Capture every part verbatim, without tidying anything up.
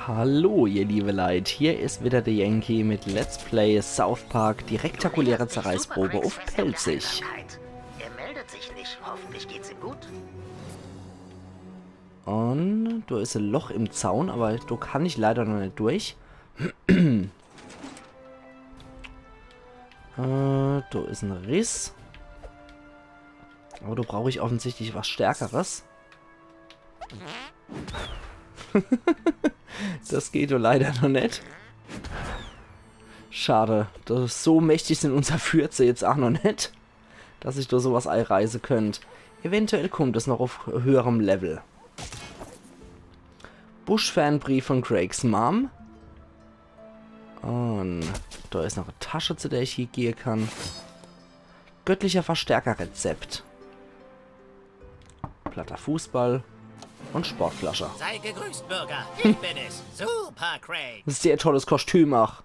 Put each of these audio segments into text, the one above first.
Hallo, ihr liebe Leit, hier is wieder de Yankee mit Let's Play South Park, die rektakuläre Zerreißprobe uff Pälzisch. Er meldet sich nicht. Hoffentlich geht's ihm gut. Un do is e Loch im Zaun, awwer do kann ich leider noch net durch. Äh, do is e Riss. Awwer do brauch ich offensichtlich was Stärkeres. Das geht do leider noch net. Schade, das, so mächtig sin unser Fürze jetzt ach noch net, dass ich do sowas eireiße könnt. Eventuell kummt's noch uff höherem Level. Busch-Fanbrief von Craigs Mom. Un do is noch e Tasch, zu der ich hie gehe kann. Göttlicher Verstärkerrezept. Platter Fußball un Sportflasche. Sei gegrüßt, Bürger. Ich bin es, Super Craig. Sehr tolles Kostüm ach.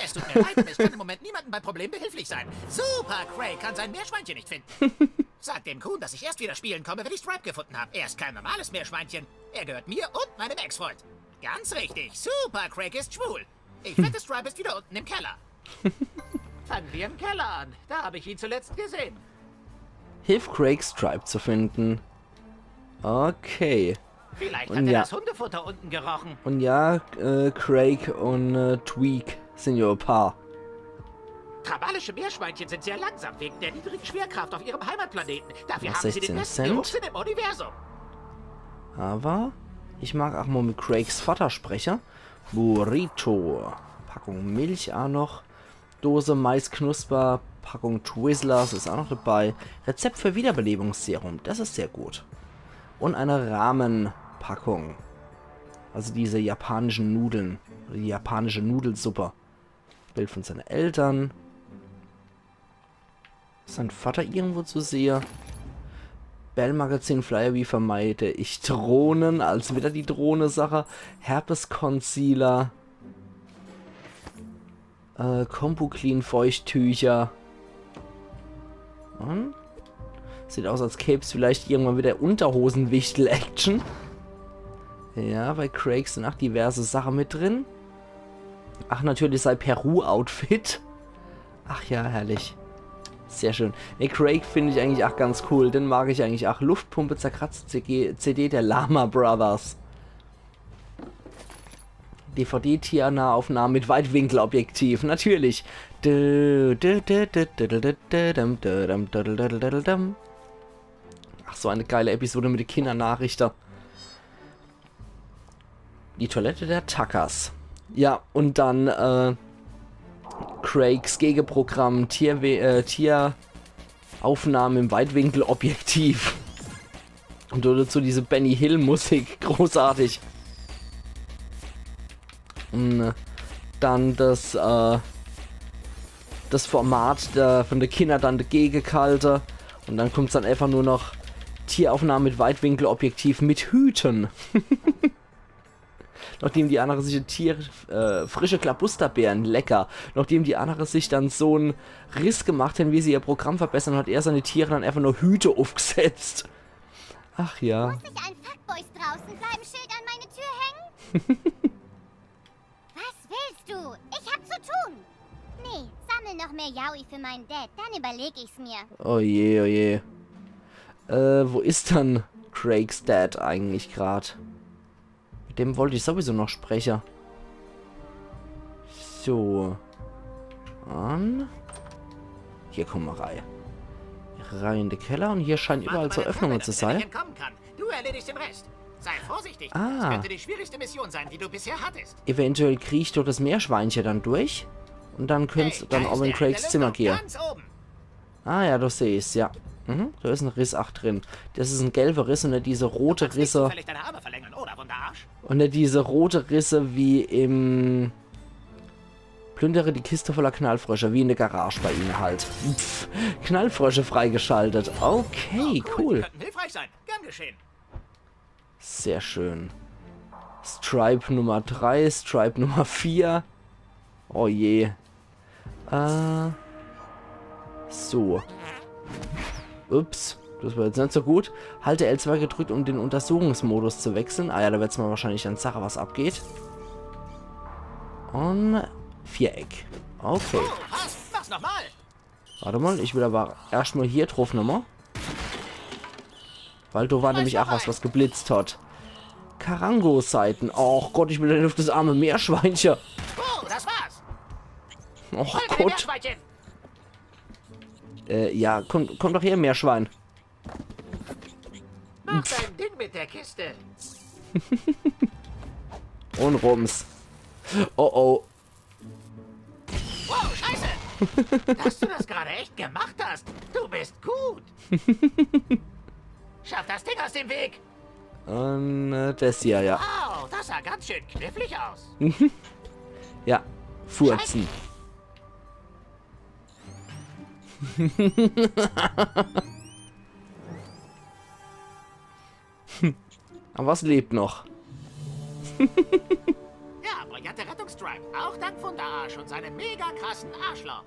Es tut mir leid, aber ich kann im Moment niemandem beim Problem behilflich sein. Super Craig kann sein Meerschweinchen nicht finden. Sag dem Kuhn, dass ich erst wieder spielen komme, wenn ich Stripe gefunden habe. Er ist kein normales Meerschweinchen. Er gehört mir und meinem Ex-Freund. Ganz richtig, Super Craig ist schwul. Ich wette, Stripe ist wieder unten im Keller. Fangen wir im Keller an. Da habe ich ihn zuletzt gesehen. Hilf Craig, Stripe zu finden. Okay. Vielleicht Und hat er ja. das Hundefutter unten gerochen. Un ja, äh, Craig un äh, Tweek sin jo e Paar. Trabalische Meerschweinchen sind sehr langsam wegen der niedrigen Schwerkraft auf ihrem Heimatplaneten. Dafür Was, haben sie den sechzehn besten Cent? Geruchssinn im Universum. Awwer ich mag ach mol mit Craigs Vatter spreche. Burrito. Packung Milch ach noch. Dose Maisknusper. Packung Twizzlers is ach noch dabei. Rezept für Wiederbelebungsserum. Das is sehr gut. Un e Ramen-Packung. Also diese japanischen Nudeln. Oder die japanische Nudelsuppe. Bild von seine Eltern. Is sein Vatter irgendwo zu sehe? Bell-Magazin-Flyer, wie vermeide ich Drohnen? Als wieder die Drohne-Sache. Herpes-Concealer. Äh, Compoclean-Feuchttücher. Un? Sieht aus, als gäb's vielleicht irgendwann wieder Unterhosenwichtel-Action. Ja, bei Craig sin ach diverse Sache mit drin. Ach, natürlich sei Peru-Outfit. Ach ja, herrlich. Sehr schön. Nee, Craig find ich eigentlich ach ganz cool. Den mag ich eigentlich ach. Luftpumpe, zerkratzte C G, C D der Lama Brothers. D V D-Tiernahaufnahme mit Weitwinkelobjektiv, natürlich. Dü, dü, dü, dü, dü, dü, dü, düm, dü, düm, dü, dü, dü, dü, dü, düm. Ach, so e geile Episode mit de Kinnernachrichte. Die Toilette der Tuckers. Ja, un dann äh, Craigs Gegeprogramm, Tierwe äh, Tieraufnahme im Weitwinkelobjektiv. Un dazu diese Benny Hill Musik, großartig. Un äh, dann das äh, das Format der, von de Kinner dann dagege gehalte. Un dann kummt's dann einfach nur noch Tieraufnahme mit Weitwinkelobjektiv mit Hüten. Nachdem die annere sich e Tier, äh, frische Klabusterbeeren, lecker. Nachdem die annere sich dann so'n Riss gemacht hen, wie se ihr Programm verbessern, hat er seine Tiere dann einfach nur Hüte uffgesetzt. Ach ja. Muss ich ein Fuckboys draußen bleiben Schild an meine Tür hängen? Was willst du? Ich hab zu tun. Nee, sammel noch mehr Yaoi für meinen Dad, dann überleg ich's mir. Oh je, oh je. Äh, wo is dann Craigs Dad eigentlich grad? Mit dem wollt ich sowieso noch spreche. So. An. Hier kumme mer rei. Rei in de Keller un hier scheint überall so Öffnunge zu sei. Entkommen kann. Du erledigst den Rest. Sei vorsichtig. Ah. Das könnte die schwierigste Mission sein, die du bisher hattest. Eventuell krieg ich doch das Meerschweinche dann durch. Un dann könnt's dann ach in Craigs Zimmer gehe. Ganz oben. Ah ja, do seh ich's, ja. Mhm, do is en Riss ach drin. Das is en gelbe Riss un net diese rote Risse. Vielleicht deine Arme verlängern, oder, Wunderarsch? Un net diese rote Risse wie im Plündere die Kiste voller Knallfrösche, wie in der Garage bei ihnen halt. Pff, Knallfrösche freigeschaltet. Okay, cool. Könnten hilfreich sein. Gern geschehen. Sehr schön. Stripe Nummer drei, Stripe Nummer vier. Oh je. Äh. So. Ups, das war jetzt net so gut. Halte L zwei gedrückt, um den Untersuchungsmodus zu wechseln. Ah ja, do wird's mol wahrscheinlich dann sache, was abgeht. Un Viereck. Okay. Oh, was? Mach's nochmal! Wart emol, ich will awwer erscht mol hier druff nochmol. Weil do war nämlich aach was, was geblitzt hat. Karango-Seiten. Och Gott, ich will net uff das arme Meerschweinche. Oh, das war's! Och Gott. Äh, ja, komm, komm doch her, Meerschwein. Mach dein Ding mit der Kiste. Un rums. Oh oh. Wow, Scheiße! Dass du das gerade echt gemacht hast. Du bist gut. Schaff das Ding aus dem Weg. Un äh, das hier, ja. Wow, das sah ganz schön knifflig aus. Ja, furzen. Awwer was lebt noch. Ja, brillante Rettung, Stripe. Auch dank Wunderarsch und seinem mega krassen Arschloch.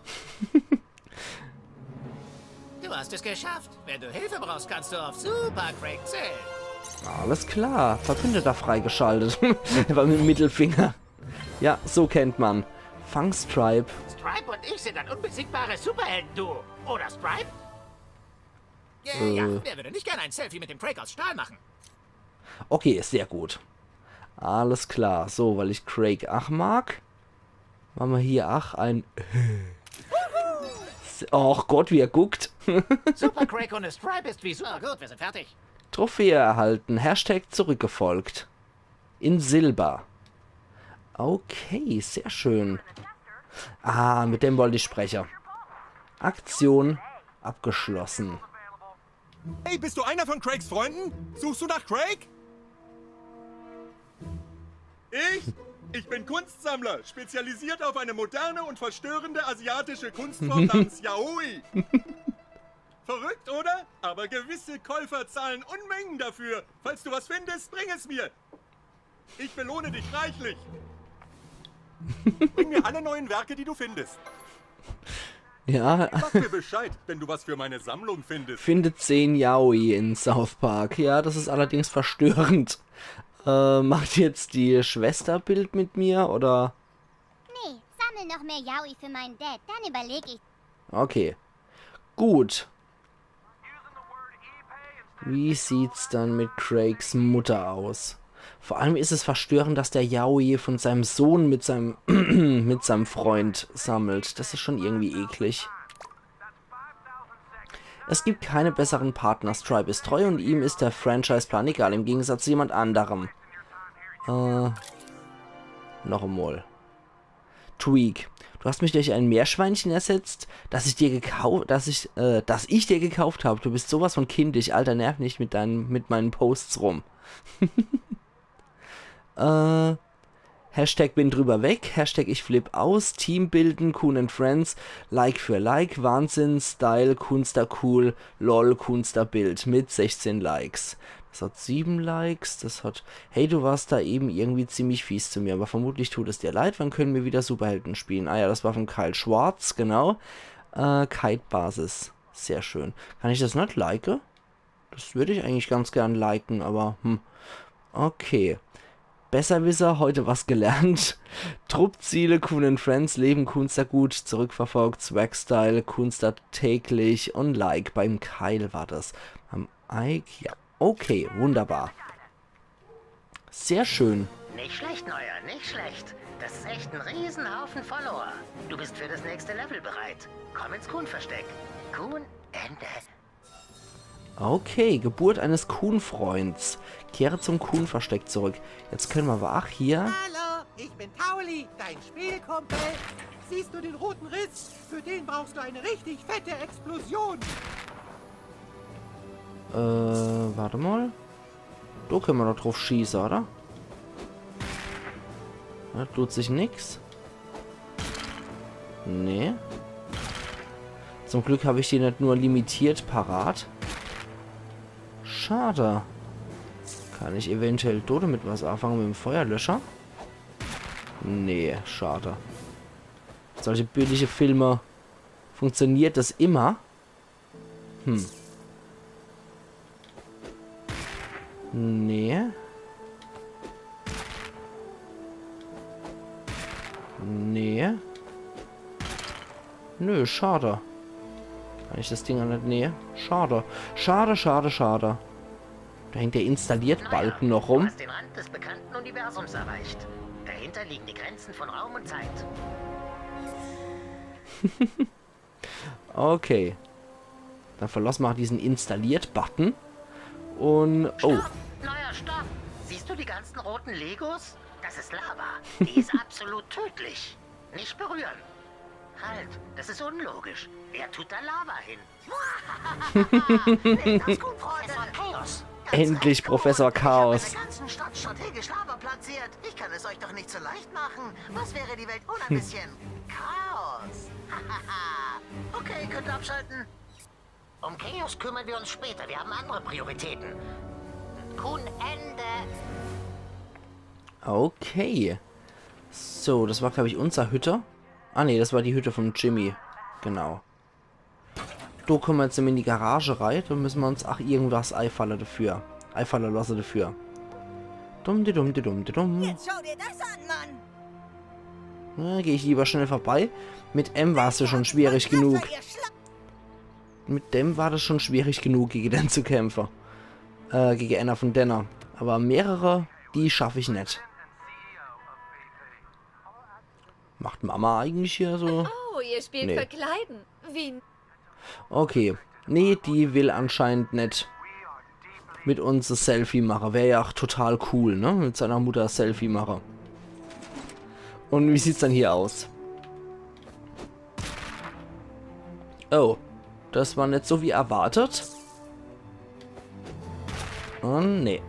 Du hast es geschafft. Wenn du Hilfe brauchst, kannst du auf Super Craig zählen. Alles klar, Verbündeter freigeschaltet. War mit dem Mittelfinger. Ja, so kennt man. Fang Stripe. Stripe und ich sind ein unbesiegbares Superhelden-Duo. Oder, Stripe? Äh, ja, wer würde nicht gerne ein Selfie mit dem Craig aus Stahl machen? Okay, sehr gut. Alles klar. So, weil ich Craig aach mag, mache mer hier aach en... Och Gott, wie er guckt. Super Craig ohne Stripe ist wie Super... Oh, gut, wir sind fertig. Trophäe erhalten. Hashtag zurückgefolgt. In Silber. Okay, sehr schön. Ah, mit dem wollt ich spreche. Aktion abgeschlossen. Hey, bist du einer von Craigs Freunden? Suchst du nach Craig? Ich? Ich bin Kunstsammler, spezialisiert auf eine moderne und verstörende asiatische Kunstform namens Yaoi. Verrückt, oder? Aber gewisse Käufer zahlen Unmengen dafür. Falls du was findest, bring es mir. Ich belohne dich reichlich. Bring mir alle neuen Werke, die du findest. Ja. Sag mir Bescheid, wenn du was für meine Sammlung findest. Finde zehn Yaoi in South Park. Ja, das ist allerdings verstörend. Äh, macht jetzt die Schwester Bild mit mir, oder? Nee, sammel noch mehr Yaoi für meinen Dad, dann überleg ich. Okay. Gut. Wie sieht's dann mit Craigs Mutter aus? Vor allem ist es verstörend, dass der Yaoi von seinem Sohn mit seinem, mit seinem Freund sammelt. Das ist schon irgendwie eklig. Es gibt keine besseren Partner. Stripe ist treu und ihm ist der Franchise-Plan egal, im Gegensatz zu jemand anderem. Äh, noch einmal. Tweak. Du hast mich durch ein Meerschweinchen ersetzt, das ich dir gekauft, das ich, äh, das ich dir gekauft habe. Du bist sowas von kindisch, Alter, nerv nicht mit deinen, mit meinen Posts rum. äh, Hashtag bin drüber weg, Hashtag ich flipp aus, Team bilden, Coon and Friends, Like für Like, Wahnsinn, Style, Kunster cool, lol, Kunster Bild mit sechzehn Likes. Das hat sieben Likes, das hat, hey, du warst da eben irgendwie ziemlich fies zu mir, aber vermutlich tut es dir leid, wann können wir wieder Superhelden spielen? Ah ja, das war von Kyle Schwarz, genau. Äh, Kite Basis, sehr schön. Kann ich das net liken? Das würd ich eigentlich ganz gern liken, aber hm. Okay. Besserwisser, heute was gelernt. Truppziele, Coon and Friends, Leben, Kunster gut, zurückverfolgt, Swag Style, Kunster täglich und Like. Beim Kyle war das. Beim Ike, ja. Okay, wunderbar. Sehr schön. Nicht schlecht, Neuer, nicht schlecht. Das ist echt ein Riesenhaufen Follower. Du bist für das nächste Level bereit. Komm ins Coon-Versteck. Coon, Ende. Okay, Geburt eines Coon-Freunds. Kehre zum Coon-Versteck zurück. Jetzt können wir aber, ach, hier. Hallo, ich bin Tauli, dein Spielkumpel. Siehst du den roten Riss? Für den brauchst du eine richtig fette Explosion. Äh, warte mal. Do können wir doch drauf schießen, oder? Da tut sich nix. Nee. Zum Glück habe ich die net nur limitiert parat. Schade. Kann ich eventuell do damit was anfangen mit dem Feuerlöscher? Nee, schade. Solche billige Filme, funktioniert das immer? Hm. Nee. Nee. Nö, schade. Kann ich das Ding ja net, nee. Schade. Schade, schade, schade. Da hängt der Installiert-Balken noch rum. Du hast den Rand des bekannten Universums erreicht. Dahinter liegen die Grenzen von Raum und Zeit. Okay. Dann verlass mal diesen Installiert-Button. Und... Oh. Stopp! Neuer Stopp! Siehst du die ganzen roten Legos? Das ist Lava. Die ist absolut tödlich. Nicht berühren. Halt, das ist unlogisch. Wer tut da Lava hin? Ist das gut, Freunde? Chaos. Endlich Professor Chaos. Ich habe in der ganzen Stadt strategisch Lava platziert. Ich kann es euch doch nicht so leicht machen. Was wäre die Welt ohne ein bisschen Chaos? Okay, könnt ihr abschalten. Um Chaos kümmern wir uns später. Wir haben andere Prioritäten. Kun Ende. Okay. So, das war, glaub ich, unser Hütte. Ah, nee, das war die Hütte von Jimmy. Genau. Do kommen wir jetzt in die Garage rein. Do müssen wir uns ach irgendwas eifalle dafür. Eifalle lasse dafür. Dumm, di dumm, di dumm, di dumm. Jetzt schau dir das an, Mann! Na, geh ich lieber schnell vorbei. Mit em war's ja schon schwierig genug. Ihr Schla- Mit dem war das schon schwierig genug, gegen den zu kämpfen. Äh, gegen einer von denen. Aber mehrere, die schaff ich net. Macht Mama eigentlich hier so? Oh, ihr spielt Nee. Verkleiden. Wie Okay. Nee, die will anscheinend net mit uns e Selfie machen. Wär ja auch total cool, ne? Mit seiner Mutter e Selfie machen. Und wie sieht's dann hier aus? Oh, das war net so wie erwartet. Oh, nee.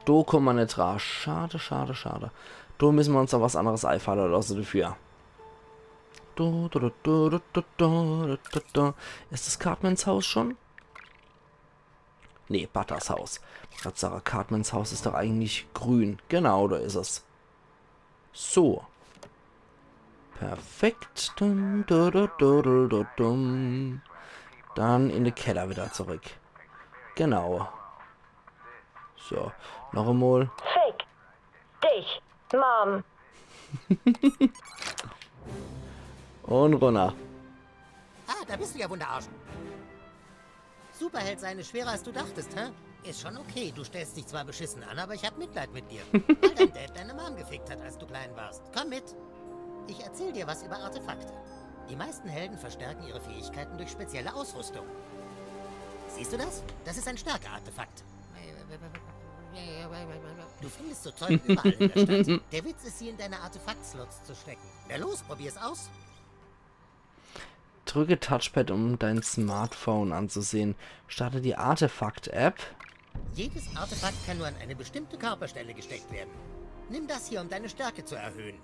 Do kommen wir net dra. Schade, schade, schade. Do müssen wir uns noch was anderes eifalle lasse dafür. Do, do, do. Ist das Cartmans Haus schon? Nee, Butters Haus. Grad sage, Cartmans Haus ist doch eigentlich grün. Genau, da ist es. So. Perfekt. Dum, du, du, du, du, du, dum. Dann in de Keller wieder zurück. Genau. So, noch einmal. Fick dich, Mom. Und runter. Ah, da bist du ja, Wunderarsch. Superheld sein ist schwerer, als du dachtest, hä? Ist schon okay, du stellst dich zwar beschissen an, aber ich hab Mitleid mit dir. Weil dein Dad deine Mom gefickt hat, als du klein warst. Komm mit. Ich erzähl dir was über Artefakte. Die meisten Helden verstärken ihre Fähigkeiten durch spezielle Ausrüstung. Siehst du das? Das ist ein Stärke-Artefakt. Du findest so Zeug überall in der Stadt. Der Witz ist, sie in deine Artefakt-Slots zu stecken. Na los, probier's aus. Drücke Touchpad, um dein Smartphone anzusehen. Starte die Artefakt-App. Jedes Artefakt kann nur an eine bestimmte Körperstelle gesteckt werden. Nimm das hier, um deine Stärke zu erhöhen.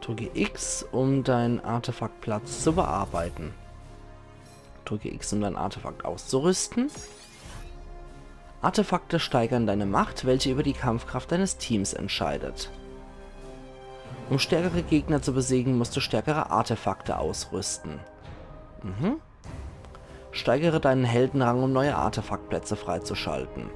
Drücke X, um deinen Artefaktplatz zu bearbeiten. Drücke X, um dein Artefakt auszurüsten. Artefakte steigern deine Macht, welche über die Kampfkraft deines Teams entscheidet. Um stärkere Gegner zu besiegen, musst du stärkere Artefakte ausrüsten. Mhm. Steigere deinen Heldenrang, um neue Artefaktplätze freizuschalten.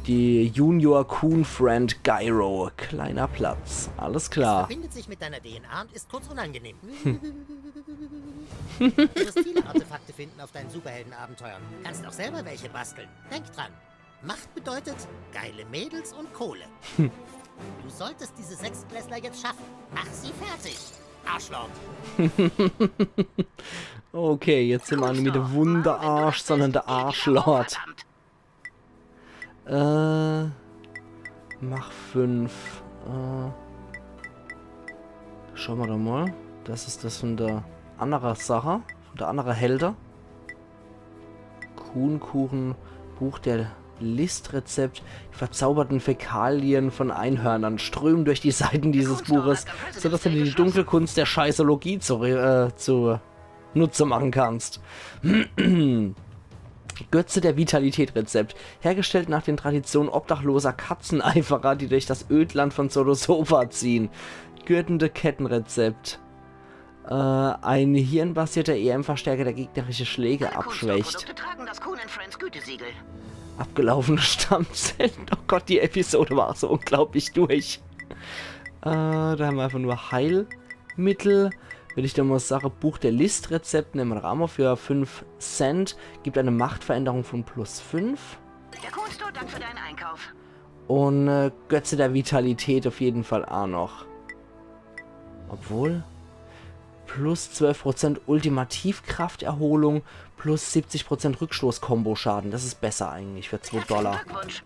Die Junior Coon Friend Gyro. Kleiner Platz. Alles klar. Verbindet sich mit deiner D N A und ist kurz unangenehm. Du wirst viele Artefakte finden auf deinen Superheldenabenteuern. Kannst auch selber welche basteln. Denk dran. Macht bedeutet geile Mädels und Kohle. Du solltst diese Sechstklässler jetzt schaffen. Mach sie fertig. Arschloch. Okay, jetzt sind wir nicht mehr der Wunderarsch, sondern der Arschlord. Äh, Mach fünf. Äh, schauen wir doch mal. Das ist das von der anderen Sache, von der anderen Helde. Kuchenkuchen, Buch der List-Rezept. Die verzauberten Fäkalien von Einhörnern strömen durch die Seiten dieses Buches, sodass du dir die dunkle Kunst der Scheißologie zu, äh, zu Nutze machen kannst. Götze der Vitalität-Rezept. Hergestellt nach den Traditionen obdachloser Katzeneiferer, die durch das Ödland von Sodosova ziehen. Gürtende Kettenrezept. Äh, ein hirnbasierter E M-Verstärker, der gegnerische Schläge Alle abschwächt. Kunststoffprodukte tragen das Coon and Friends Gütesiegel. Abgelaufene Stammzellen. Oh Gott, die Episode war so unglaublich durch. Äh, do hammer einfach nur Heilmittel. Würd ich dann mol sage, Buch der List, Rezept, nemme mer aa mol für fünf Cent. Gibt eine Machtveränderung von plus fünf. Jakunsto, dank für deinen Einkauf. Und äh, Götze der Vitalität auf jeden Fall aa noch. Obwohl. Plus zwölf Prozent Ultimativkrafterholung, plus siebzig Prozent Rückstoß-Kombo-Schaden. Das is besser eigentlich für zwei Dollar. Glückwunsch.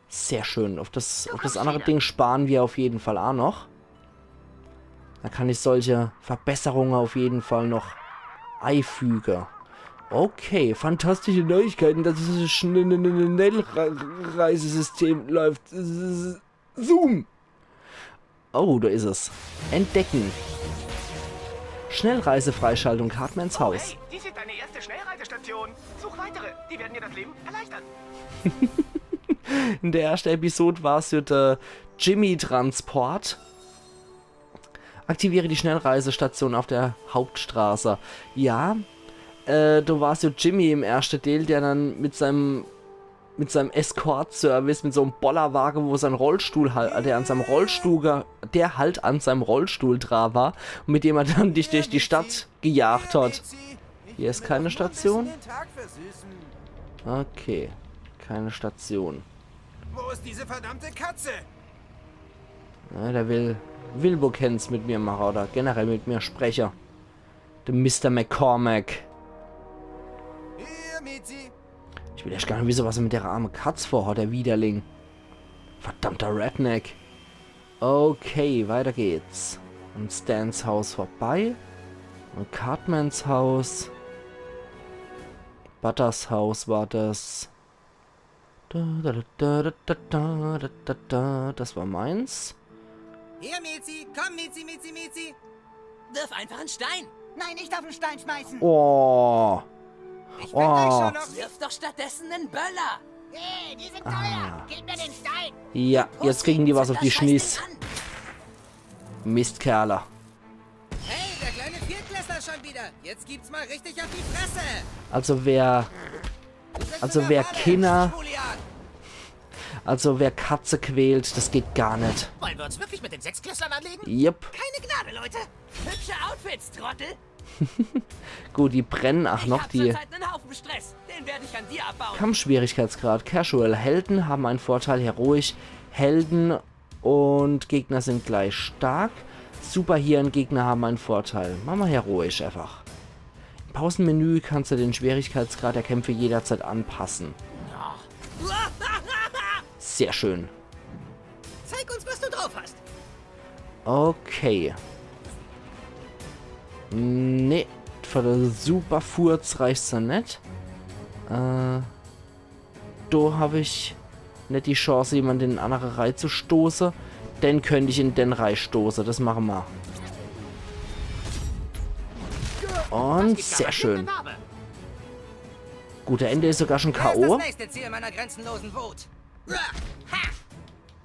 Sehr schön. Auf das, auf das andere Ding sparen wir auf jeden Fall aa noch. Da kann ich solche Verbesserungen auf jeden Fall noch eifüge. Okay, fantastische Neuigkeiten, dass das Schnellreisesystem läuft. Zoom. Oh, da is es. Entdecken. Schnellreisefreischaltung, Cartmans Haus. Hey, dies ist deine erste Schnellreisestation. Such weitere, die werden dir das Leben erleichtern. In der ersten Episode war's ja der Jimmy-Transport. Aktiviere die Schnellreisestation auf der Hauptstraße. Ja, äh, do war's ja Jimmy im ersten Teil, der dann mit seinem mit seinem Escort-Service, mit so em Bollerwagen, wo sein Rollstuhl halt, der an seinem Rollstuhl, ge- der halt an seinem Rollstuhl dra war und mit dem er dann dich durch die Stadt gejagt hat. Hier is keine Station. Okay, keine Station. Wo ist diese verdammte Katze? Ja, der will, will wohl kenns mit mir mache oder generell mit mir spreche. Der Mister McCormack. Hier, Mizi. Ich will echt gar net wisse, was er mit der arme Katz vorhat, der Widerling. Verdammter Redneck. Okay, weiter geht's. An Stans Haus vorbei. An Cartmans Haus. Butters Haus war das. Da, da, da. Das war meins. Hier, Mizi. Komm, Mizi, Mizi, Mizi. Wirf einfach einen Stein. Nein, nicht auf den Stein schmeißen. Oh. Ich bin gleich Oh. schon noch. Wirf doch stattdessen einen Böller. Hey, die sind teuer. Gib mir den Stein. Ja, jetzt kriegen die was auf die Schniss. Mistkerle. Hey, der kleine Viertklässler schon wieder. Jetzt gibt's mal richtig auf die Fresse. Also wer, also wer Kinder, Julian. also wer Katze quält, das geht gar net. Wollen wir uns wirklich mit den Sechsklässlern anlegen? Jupp. Keine Gnade, Leute. Hübsche Outfits, Trottel. Gut, die brennen ach Ich noch, hab die zurzeit einen Haufen Stress. Den werde ich an dir abbauen. Kampfschwierigkeitsgrad. Casual. Helden haben einen Vorteil, heroisch. Helden und Gegner sind gleich stark. Superhirn-Gegner haben einen Vorteil. Mach ma heroisch einfach. Im Pausenmenü kannst du den Schwierigkeitsgrad der Kämpfe jederzeit anpassen. Sehr schön. Zeig uns, was du drauf hast. Okay. Nee, für de Superfurz reicht's dann net. Äh, do hab ich net die Chance, jemand in den annere reizustoße. Den könnt ich in den reistoße. Das mache ma. Und sehr schön. Gut, der Ende is sogar schon Wer ist K O. das nächste Ziel meiner grenzenlosen Wut?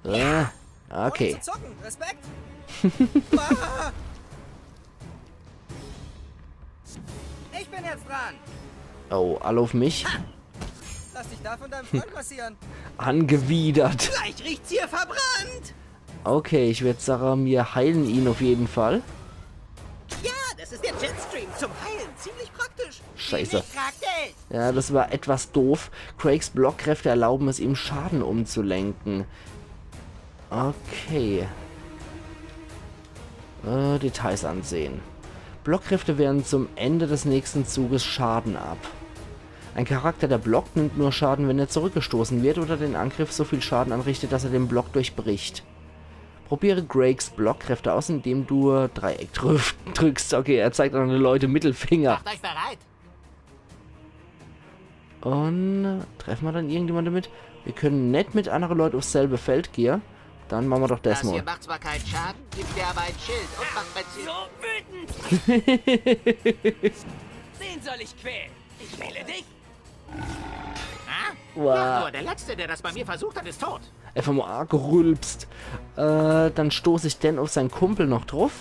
Äh, okay. Zu zocken. Respekt. Ich bin jetzt dran. Oh, alle auf mich. Lass dich da von deinem Freund massieren. Angewidert. Gleich riecht's hier verbrannt. Okay, ich würd sagen, wir heilen ihn auf jeden Fall. Ja, das ist der Jetstream zum Heilen. Ziemlich praktisch. Scheiße. Praktisch. Ja, das war etwas doof. Craigs Blockkräfte erlauben es ihm, Schaden umzulenken. Okay. Äh, Details ansehen. Blockkräfte wehren zum Ende des nächsten Zuges Schaden ab. Ein Charakter, der blockt, nimmt nur Schaden, wenn er zurückgestoßen wird oder den Angriff so viel Schaden anrichtet, dass er den Block durchbricht. Probiere Craigs Blockkräfte aus, indem du Dreieck drüff- drückst. Okay, er zeigt an die Leute Mittelfinger. Macht euch bereit. Und treffen wir dann irgendjemand damit? Wir können net mit andere Leute aufs selbe Feld gehen. Dann machen wir doch das Das hier mal. Macht zwar keinen Schaden, gibt mir aber ein Schild und macht mein Ziel. So wütend. Den soll ich quälen. Ich wähle dich. Wow. Nur der Letzte, der das bei mir versucht hat, ist tot. Einfach mal angerülpst. Äh, dann stoß ich denn auf seinen Kumpel noch drauf.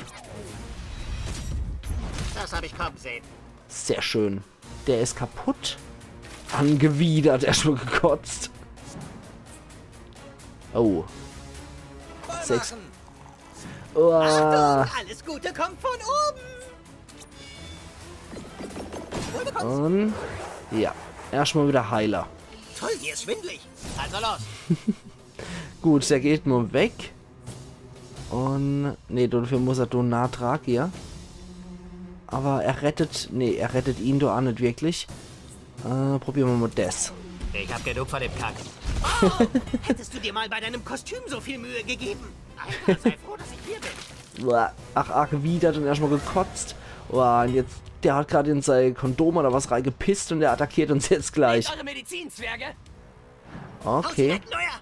Das habe ich kommen sehen. Sehr schön. Der ist kaputt. Angewidert, erschtmol gekotzt. Oh. Sechs. Uah. Alles Gute kommt von oben. Un ja, erschtmol wieder Heiler. Toll, mir ist schwindelig. Also los. Gut, der geht nur weg. Un nee, dafür muss er do nah dra gehe. Aber er rettet, nee, er rettet ihn do aa net wirklich. Äh, probiere mer mol des. Ich hab genug von dem Kack. Oh, hättest du dir mal bei deinem Kostüm so viel Mühe gegeben. Alter, sei froh, dass ich hier bin. Uah, ach, angewidert un erschtmol gekotzt. Uah, un jetzt, der hat grad in sei Kondom oder was reigepisst un der attackiert uns jetzt gleich. Eure Medizin, Zwerge. Okay. Auslecken, euer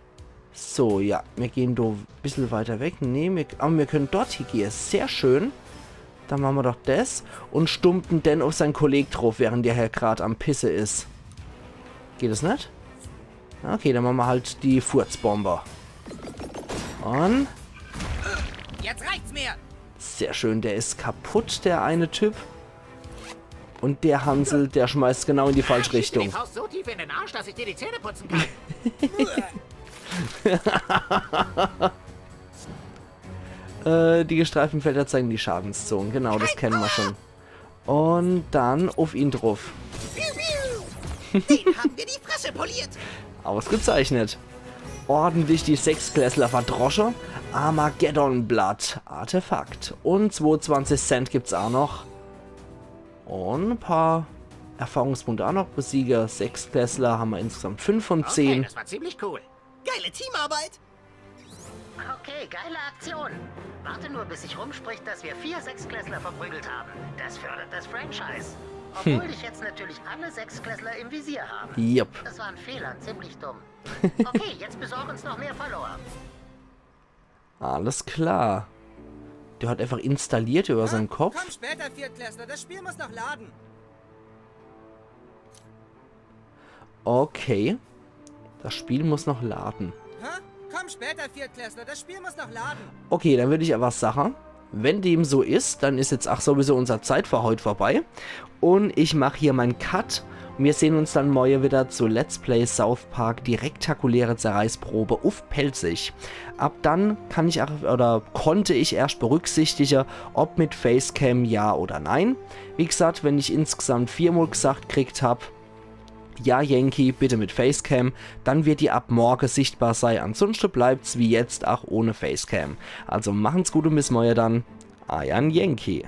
So, ja, mir gehn do bissel weiter weg. Nee, mir, aber mir könne dort hie gehe. Sehr schön. Dann mache mer doch des un stumpe dann uff sein Kolleg druff, während der hier grad am Pisse is. Geht es net? Okay, dann mache mer halt die Furzbombe. Un Jetzt reicht's mir. sehr schön, der is kaputt, der eine Typ. Un der Hansel, der schmeißt genau in die falsche Ich bin die Richtung. Faust so tief in den Arsch, dass ich dir die Zähne putzen kann. Äh, die gestreiften Felder zeigen die Schadenszone. Genau, des kenne mer schon. Un dann uff ihn druff. Piu, piu. Den haben wir die Fresse poliert. Ausgezeichnet. Ordentlich die Sechsklässler verdrosche. Armageddon-Blatt. Artefakt. Un zwoezwanzig Cent gibt's aa noch. Un e paar Erfahrungspunkte aa noch. Besiege Sechsklässler, hammer insgesamt fünf von Okay, zehn. Das war ziemlich cool. Geile Teamarbeit. Okay, geile Aktion. Warte nur, bis sich rumspricht, dass wir vier Sechsklässler verprügelt haben. Das fördert das Franchise. Obwohl ich jetzt natürlich alle Sechsklässler im Visier habe. Jupp. Das war ein Fehler, ziemlich dumm. Okay, jetzt besorg uns noch mehr Follower. Alles klar. Der hat einfach installiert über seinen Kopf. Komm später, Viertklässler, das Spiel muss noch laden. Okay. Das Spiel muss noch laden. Hä? Komm später, Viertklässler, das Spiel muss noch laden. Okay, dann würd ich aber sache, wenn dem so is, dann is jetzt ach sowieso unser Zeit für heut vorbei. Un ich mach hier mein Cut. Un mir sehn uns dann morje wieder zu Let's Play South Park, die rektakuläre Zerreißprobe uff Pälzisch. Ab dann kann ich ach, oder konnte ich erscht berücksichtige, ob mit Facecam ja oder nein. Wie gesagt, wenn ich insgesamt viermal gesagt kriegt hab, ja, Yankee, bitte mit Facecam, dann wird die ab morge sichtbar sei. Ansunschte bleibt's wie jetzt ach ohne Facecam. Also machen's gut un bis morje dann. Eier Yankee.